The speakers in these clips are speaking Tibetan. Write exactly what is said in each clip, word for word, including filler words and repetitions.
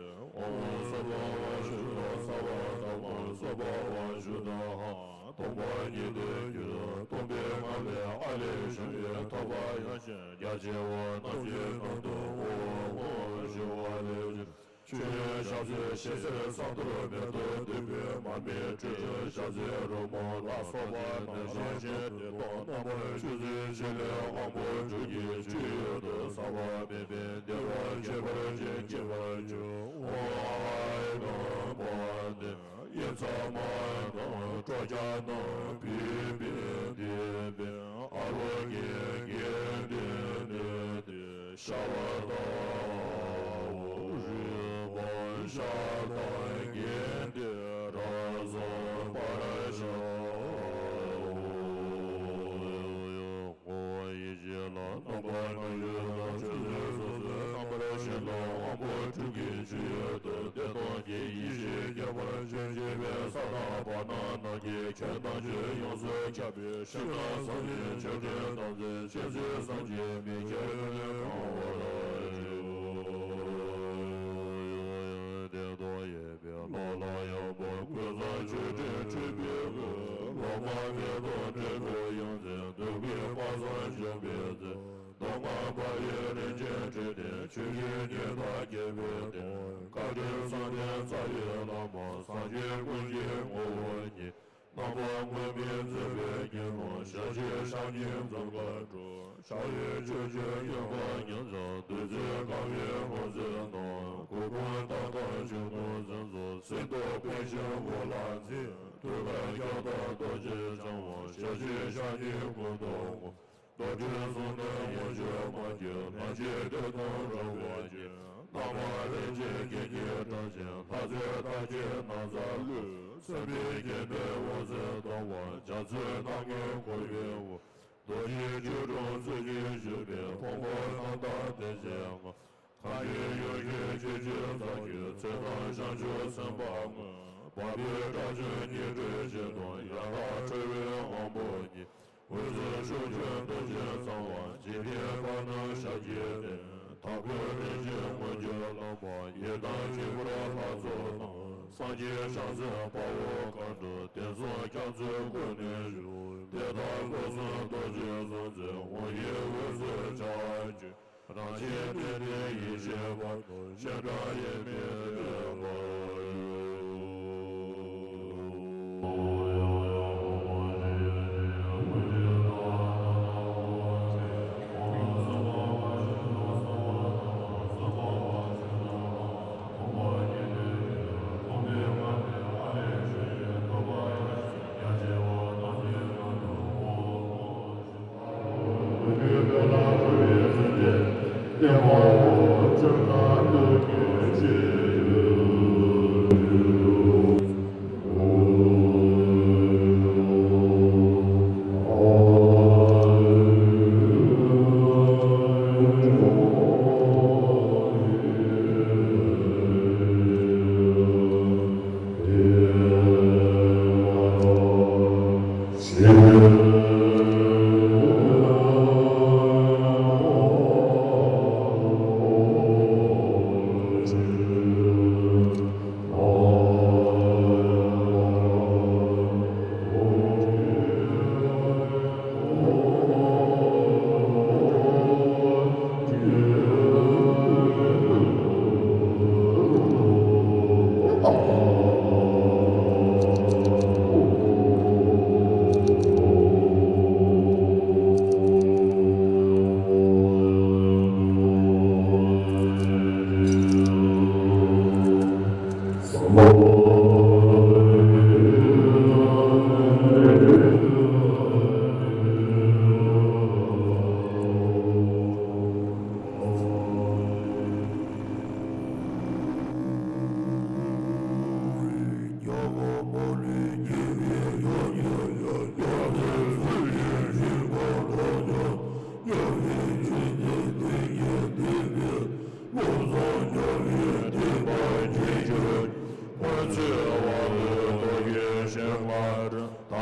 ཏེ། ཨོཾ་སརྦ་པར་ཤུདྡྷ་སརྦ་དྷརྨ་སརྦ་པར་ཤུདྡྷ་ཧ། སྟོང་པ་ཉིད་དུ་གྱུར། སྟོང་པའི་ངང་ལས་ཨ་ལས་བྱུང་བའི་ཐོབ་པ་ཡངས་ཤིང་རྒྱ་ཆེ་བ་རྣམས་ཀྱི་ནང་དུ་ཨོ་ཧོ་ཞུ་བ་ལས། ཆོས་དབྱིངས་ཞལ་ཟས་ཞལ་ཟས་བསམ་དོན་མེད་དུ་བསྡུས་པའི་མར་མེ་དྲི་ཞིམ་ཞལ་ཟས་རོལ་མོ་ལ་སོགས་པ་རྣམས་བཞེངས་ཤིང་དེ་དག་རྣམ་པར་ཆུད་ཟོས་བྱས་ནས་དབང་པོ་དྲུག་གི་སྤྱོད་ཡུལ་དུ་ཟག་པ་མེད་པའི་བདེ་བ་ཁྱད་པར་ཅན་སྐྱེ་བར་འགྱུར། ཨོཾ་ཨཱཿཧཱུྃ་བཛྲ་ཨཱཿཧཱུྃ་བཛྲ། དབྱེན་ཚ་མ་དང་ཁྲོ་རྒྱལ་རྣམས་ཕུལ་བས་བདེན་པའི་ཨ་རོ་གྱི་དགེ་འདུན་ནི། ཤ་བ་དང་རུས་པ་ཤ་དང་རྒྱན་དེ་རབ་གསུངས་པར་ཤོག། ཡེ་ཤེས་ལ་རྣམ་པར་སྣང་མཆེད་དང་ཆོས་དབྱིངས་སོ་སོའི་རྣམ་པར་ཤེས་དང་དབང་པོ་དྲུག་གི་སྤྱོད་ཡུལ་དུ་བདེ་སྟོང་གི་ཡེ་ཤེས་ཁྱད་པར་ཅན་སྐྱེ་བའི་ས་དང་བར་སྣང་ནམ་མཁའི་ཁྱོན་ཐམས་ཅད་ཡོངས་སུ་ཁྱབ་པའི་ཕྱི་ནང་གསང་ཆེན་མཆོད་སྤྲིན་དམ་ཚིག་ཆེ་ཚིག་བསམ་གྱིས་མི་ཁྱབ་ཀུན་ལས་གང་བར་བརྗོད། བདེ་སྟོང་ཡོད་པའི་ལྷ་ལ་ཡང་བསྐུལ་ཙམ་མཆོད་སྤྲིན་འཁྲིགས་པའི་དབུས། ལོ་མ་མེ་ཏོག་སྤྲིན་དུ་ཡོངས་འཛིན་འདོད་དགུའི་དཔག་བསམ་འབྱུང་པོའི་རྩེ། གདོང་དམར་འབར་བའི་རིན་ཆེན་སྤྲིན་དེ་ཆོས་དབྱིངས་ཉི་ཟླ་རྒྱས་པའི་སྟེང་། མཁའ་སྤྲིན་བསམ་གཏན་རྩ་བའི་བླ་མ་སངས་རྒྱས་ཀུན་གྱི་ངོ་བོ་ཉིད། རྣམ་པ་དངོས་མེད་འཛིན་པའི་དགེ་སློང་ཞལ་གཅིག་ཕྱག་གཉིས་འཛུམ་དཀར་སྤྲོ། ཕྱག་གཡས་ཆོས་སྤྱོད་གཡོན་པ་ཉིད་མཛད་བདུད་རྩིའི་གང་བའི་ཧོར་སྲིན་རྣམས། གུར་གུམ་དམ་དང་ཆོས་སྐུ་གཟིམ་གཟུགས་ཟིན་ཏོག་པཎ་ཞྭའི་འོག་ལ་འཛིན། ཐུགས་ཀར་ཁྱབ་བདག་རྡོ་རྗེ་འཆང་དབང་ཞལ་གཅིག་ཕྱག་གཉིས་སྐུ་མདོག་སྔོ། རྡོ་རྗེ་གསུང་རྣོན་མཉེན་ཆབ་དམར་གྱི་ལྷན་སྐྱེས་སྡེ་དང་འགྲོ་བ་ཀུན། རྣམ་པར་རིན་ཆེན་གྱི་རྒྱན་གྱིས་བཀྲ་ཞིང་ལྷ་རྫས་རྟགས་བརྒྱད་ན་བཟའ་གླུད། སེམས་དཔའི་རྒྱན་ལྡན་འོད་ཟེར་ཟླ་བ་འཇའ་ཚོན་སྣ་ལྔས་བསྐོར་བའི་དབུས། རྡོ་རྗེ་སྐྱིལ་ཀྲུང་ཚུལ་བཞིན་བཞུགས་པའི་ཕུང་པོ་རྣམ་དག་བདེ་ཆེན་ལྔ། མཁའ་སྤྱོད་ཡུལ་གྱི་ཆོས་ཀྱི་རྩ་བརྒྱུད་ཚེ་དང་བྱང་ཆུབ་སེམས་དཔའ་དངོས། འཕགས་པའི་དགྲ་བཅོམ་སྙིང་རྗེ་ཆེ་དང་ཡང་དག་ཁྲོ་བོའི་དབང་པོ་ཉིད། འོད་ཟེར་ཕྱོགས་བཅུར་སྟོབས་ཆེན་ཚངས་དབང་འཇིག་རྟེན་པ་རྣམས་ཞབས་ཀྱིས་བསྟེན། དྭགས་པོའི་རིན་ཆེན་མངོན་གྱུར་ལྷ་མོ་ཡི་དམ་དཀྱིལ་འཁོར་ལྷ་ཚོགས་དང་། སངས་རྒྱས་བྱང་སེམས་དཔའ་བོ་མཁའ་འགྲོ་དེ་ཚོགས་སྐྱབས་སྩོལ་ཀུན་ནས་བཞུགས། དེ་དག་སྐུ་གསུང་རྡོ་རྗེ་གསུང་ཚུལ་དབང་ཡིག་འོད་ཟེར་བྱ་བ་བརྗོད། རང་བཞིན་གཏན་བདེ་ཡེ་ཤེས་པ་དང་བྱེ་བྲག་ཡེ་མེད་བདེན་པར་གྲོལ། དང་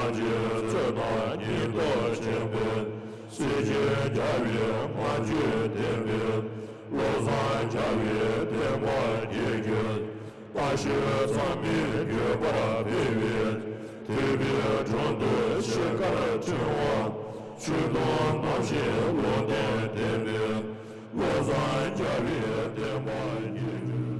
ཕྱིར་ཚུལ་དང་ཉིད་དུ་བྱེད་པའི། སྲིད་ཞིའི་རྒྱལ་བའི་མངའ་བཅུ་ལྡན་པའི། བློ་བཟང་རྒྱལ་བའི་བསྟན་པ་རྒྱས་གྱུར། ལྟ་ཞིག་མཚམས་མེད་བརྒྱུད་པར་འཕེལ་བའི། ཐེག་པའི་དྲུང་དུ་འཆད་ཁར་འཁྲིལ་བ། ཆོས་དང་རྣམ་ཤེས་བློ་ལྡན་བསྟན་པའི། བློ་བཟང་རྒྱལ་བའི་བསྟན་པ་རྒྱས་གྱུར།